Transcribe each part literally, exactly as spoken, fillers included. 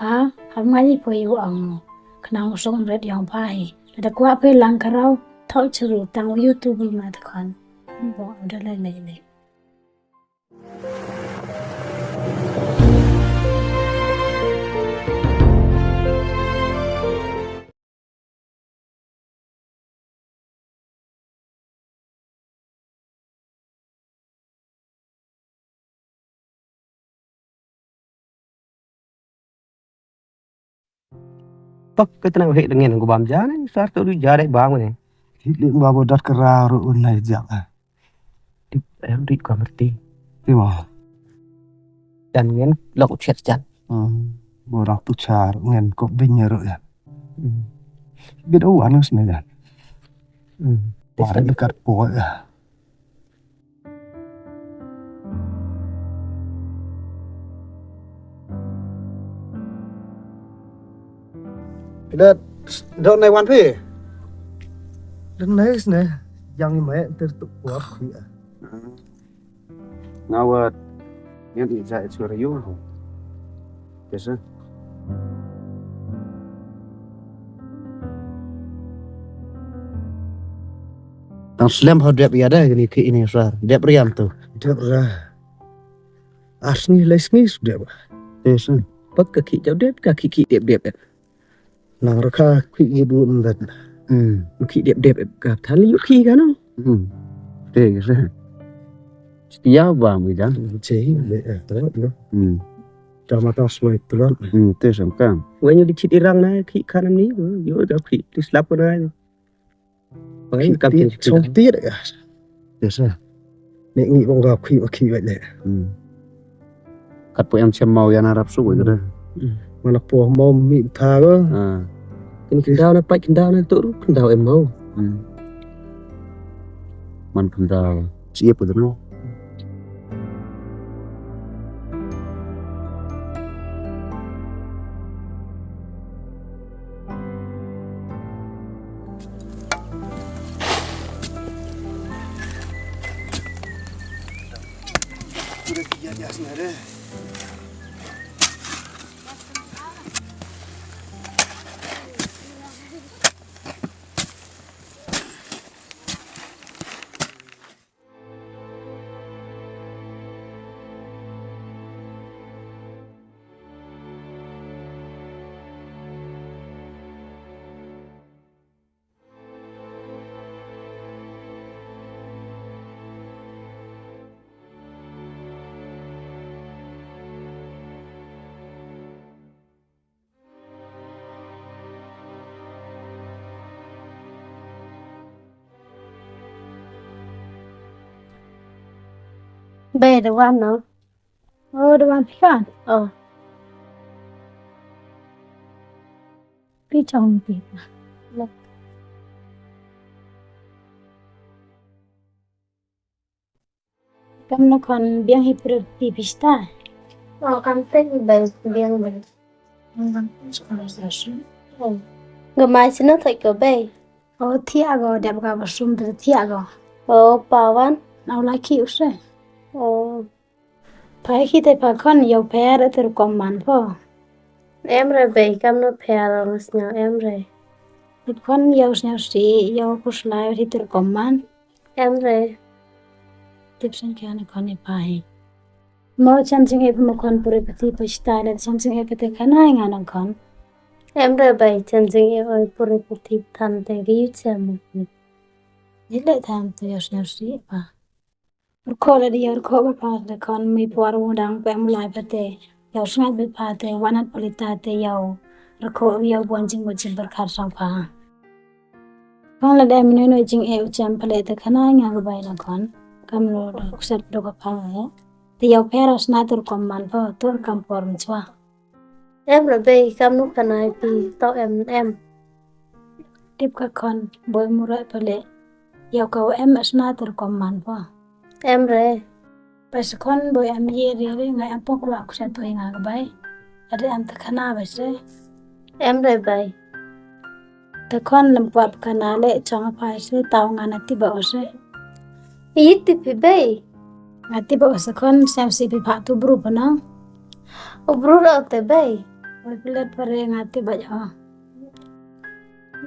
Pa, ham nga i poi u ong. Khnang u song ret yong pa hi. Lada kwah phi lang karaw, thok churu tang u YouTube ma ta khon. Bo da le le le. Tok, ka tnai wa heh da ngen ko bam ja ne, sar to du ja dei bam ne. Hi le ba bo dat ka ra ru un nai ja. Di, em di ka merti. Di mo. Jan ngen lok chet jan. Hmm. Bo rak tu char ngen ko bin ru ya. Hmm. Bit o anus ne jan. Hmm. Ba rak dekat po ya. Phi da dang nai wan phi? Dang nai sne, yang i mai ter tu kuat phi ah. Nga wa ngen i ja i chura yu. Yes, sir. Ang slem ha dep ya da, ini ki ini sar. Dep riam tu. Dep ra. Ar sngi lai sngi su dep. Te sa. Pat ka khih jaw dep, ka khih khih dep dep. Nang rakha khih i du ndat. Hmm. Khih dep dep ka thal yu khih ka no. Hmm. Te sa. Setia ba mi jan. Che, le, eh, terus, no. Hmm. Tama tang suai terus. Hmm, te sa kam. Wen yu di chit irang na khih khan ni, yu da khih di slap na. Bai, khih kam khih tin chong khih. Tit ya. Yes, sir. Ni ngi bong ga khih ba khih ba le. Hmm. Kat po em chem mau ya na rap su ba da. Hmm. Mana po mau mi tha ga. Ah. Kin kin daw na pai kin daw na tu kin daw em mau. Hmm. Man kin daw. Chi ya po da no. Bei, da wan no. Oh, da wan phi kan? Oh. Phi chong phi. Kam no khon biang hi pura phi pista. Oh, kam te hi bei biang bei. Ga mai sino thoi ko bei. Oh, thiah ko, dep ka ba sum te thiah ko. Oh, pawan. Nau lai ki use. Oh. Pai ki te pa khon yow pher te rukom man po. Em re bei, kam no pher ong sñiaw em re. Te khon yow sñiaw si, yow kuslai te rukom man. Em re. Tip san kya ne khon e pa hi. Mo chan jing e mo khon pure pati pa stai le chan jing e pati khana nga nang khon. Em re bei, chan jing e oi pure pati than te gi yu chem. Ni le tham tu yow sñiaw si pa. Rkho le di yow rkho ba pa le khon mi por u dang pe mu lai pa te. Yow sngat bit pa te, wanat polita te yow. Rkho yow bon jing bo jing berkhat sang pa. Khon le de minu nu jing e u chem pale te khana nga ga bai na khon. Kam lo do ksat do ka pa e. Te yow pera sna tur kom man po, tur kam por mchwa. Em re bei, kam nu khana i pi, to em em. Tip ka khon, boi mu re pale. Yow ka em sna tur kom man po. Em re. Pai se khon boi em ye re re nga em pok wa ksat boi nga ga bai. Ade em ta khana bai se. Em re bai. Te khon lem kwah pkhana le chong a phai se taw nga na tip ba o se. I tip phi bei. Nga tip ba o se khon sem si phi pha tu bru pa nang. U bru ra te bei. Wai plet pare nga te bait o.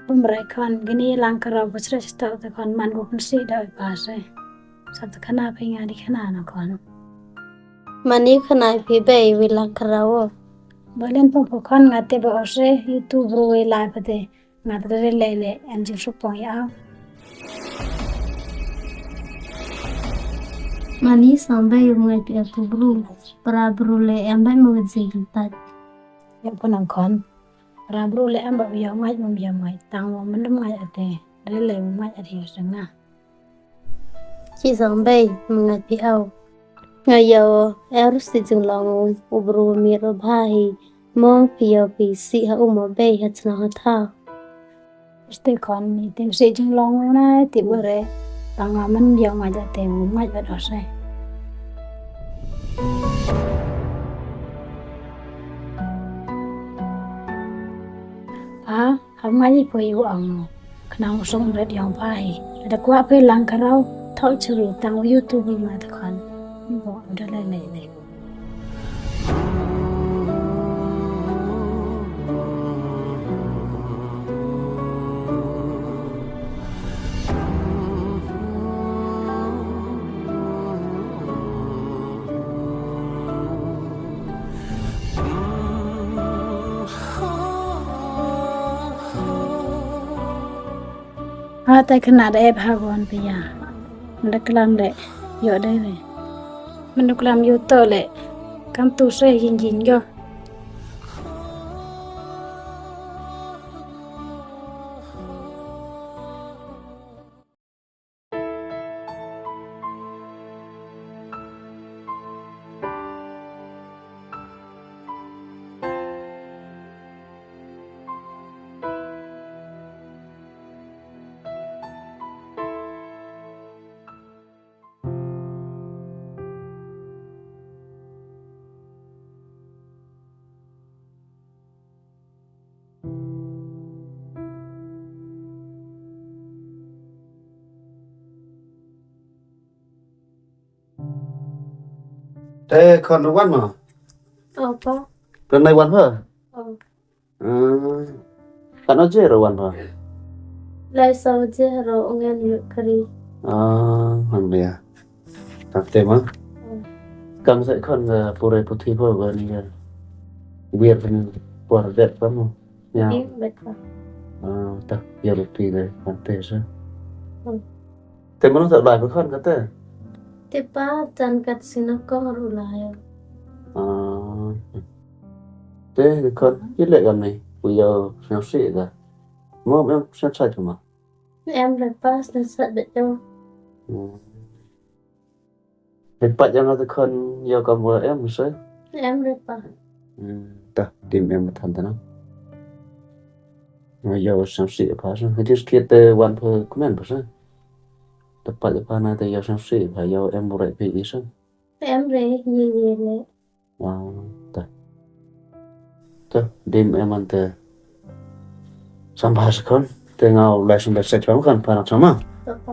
Pum rai khon gini lang karo busre sto te khon man gu kunsi da wai pase. Sap te khana phi nga di khana na khon. Mani khana phi bei wi lang karo. Balen pum phu khon nga te ba ose YouTube ru wi lai pate. Nga te re le le en jing supong ya. Mani sang bei um ngai phi aku bru. Para bru le em bai mo jing tat. Ya pun ang khon. Ra bru le em ba u yow ngait, mum yow ngait. Tang wa mendem ngait ate. Re le mum ngait ate yow seng na. Chi sang bei, mum ngait pi au. Nga yow, er si jing long u, u bru mi ro bha hi. Mo pi yow pi si ha u mo bei ha chna ha tha. Ste khon ni tim si jing long u na, ti bu re. Tang wa mendem yow ngait ate, mum ngait bat o se. Pa, ham ngai poi u ang. Khnang u song ret yong pa hi. Da kwah poi lang karo, thok chiri tang u YouTube ma te khon. Bo da le le le. Ha, tai khana da ep ha gon pia. Manda klam le, yo dai le. Manda klam yo to le. Kam tu se yin yin yo. Te khon ro wan mo? O pa. Ro nai wan pha? O. Ah. Kan o je ro wan pha? Lai sa o je ro ungen yu kari. Ah, han ya. Tak te ma. O. Kam sa khon ga pure puthi pho ga ni ga. Biar kan por det pa mo. Ya. Ni bet pa. Ah, tak ya ruti le kan te sa. O. Te mano tak lai pa khon kate? Te pa tan kat sina ko ru lai. Ah. Te khon ki le kan ni. Ku yo sna si ga. Mo em sna sa ma. Em re pa sna sa bet yo. Hmm. Te pat ya nga te khon yow kam wa em se. Em re pa. Hmm, ta, dim em than ta na. Nga yow sang si pa sa. Hajis kit te wan pha kmen pa sa. Te pat ya pa na te yow sang si pa yow em bu rai pi i sa. Em re, ye ye le. Wa, ta. Ta, dim em an te. Sam pa sa khon. Te nga u lai sam pa sa khon pa nak sama. Ta pa.